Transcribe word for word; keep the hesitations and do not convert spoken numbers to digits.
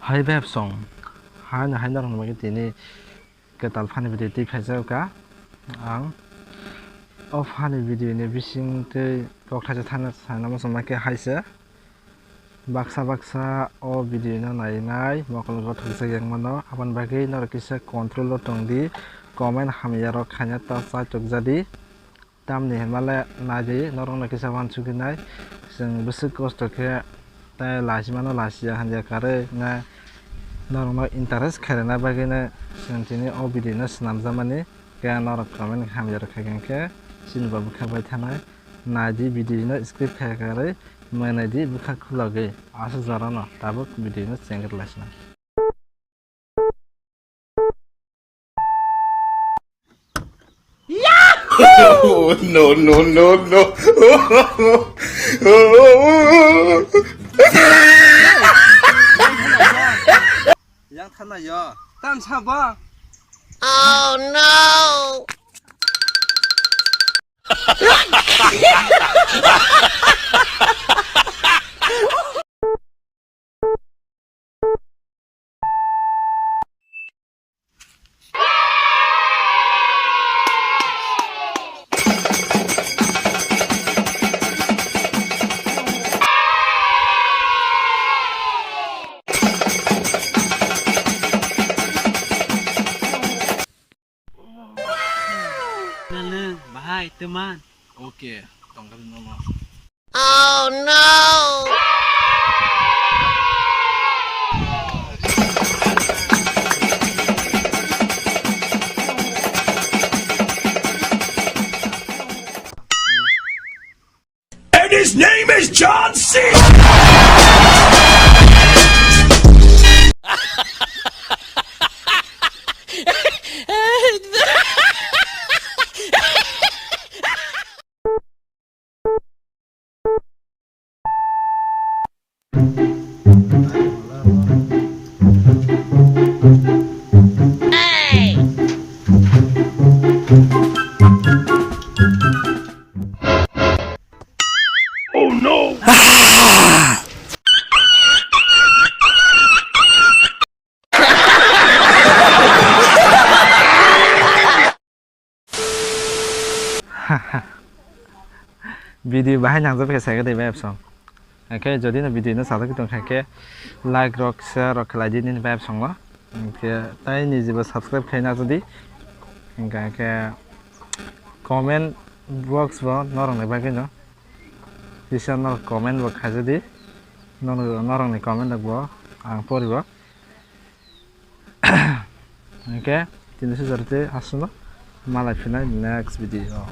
Hai bebsong, hai no hai norok ni bagwi tini kwtal funny video twi phaijak kha. Ang o funny video ni bising twi kok thaisa thana sana muchung khe hai se. Baksa baksa o video no nainai mokol go thokjak yang mano, aboni bagwi norok kisa control o tong di, comment hamya rok khaina ta chaitok jadi. Tamni hinmale naidi norokno kisa uansukgwi nai, chwng bwswk kosto khe tei lasimano lasiya hamya karwi na norokno interest khairokna bagwino chwng tini o video no swnamjakmani. Khe norok comment hamya rwkha khe chini bo bwkha bai thanai. Naidi video no skip khaiya karwi manaidi bwkha khulogwi aswk jorano tabuk video no chengri laisina. Oh, no, no, no, no. Yang thana yo. Tan sabo. Oh, no. Naleng bahai teman. Oke, tongkar nono. Oh no! And his name is John C. Oh no! Video bahai nangjak khe saikha de vibe song. Hwnkhe jodi no video no sajagwi tong kha khe like rok, share rok khlai di nini vibe song no. Hwnkhe tai niji bo subscribe khai na jodi. Hwnkhe comment box bo norok ni bagwi no kisa norok comment bo khai jodi. Norok, norok ni comment rok bo ang poribo. Hwnkhe tini sujarte aswkno malai phinai next video.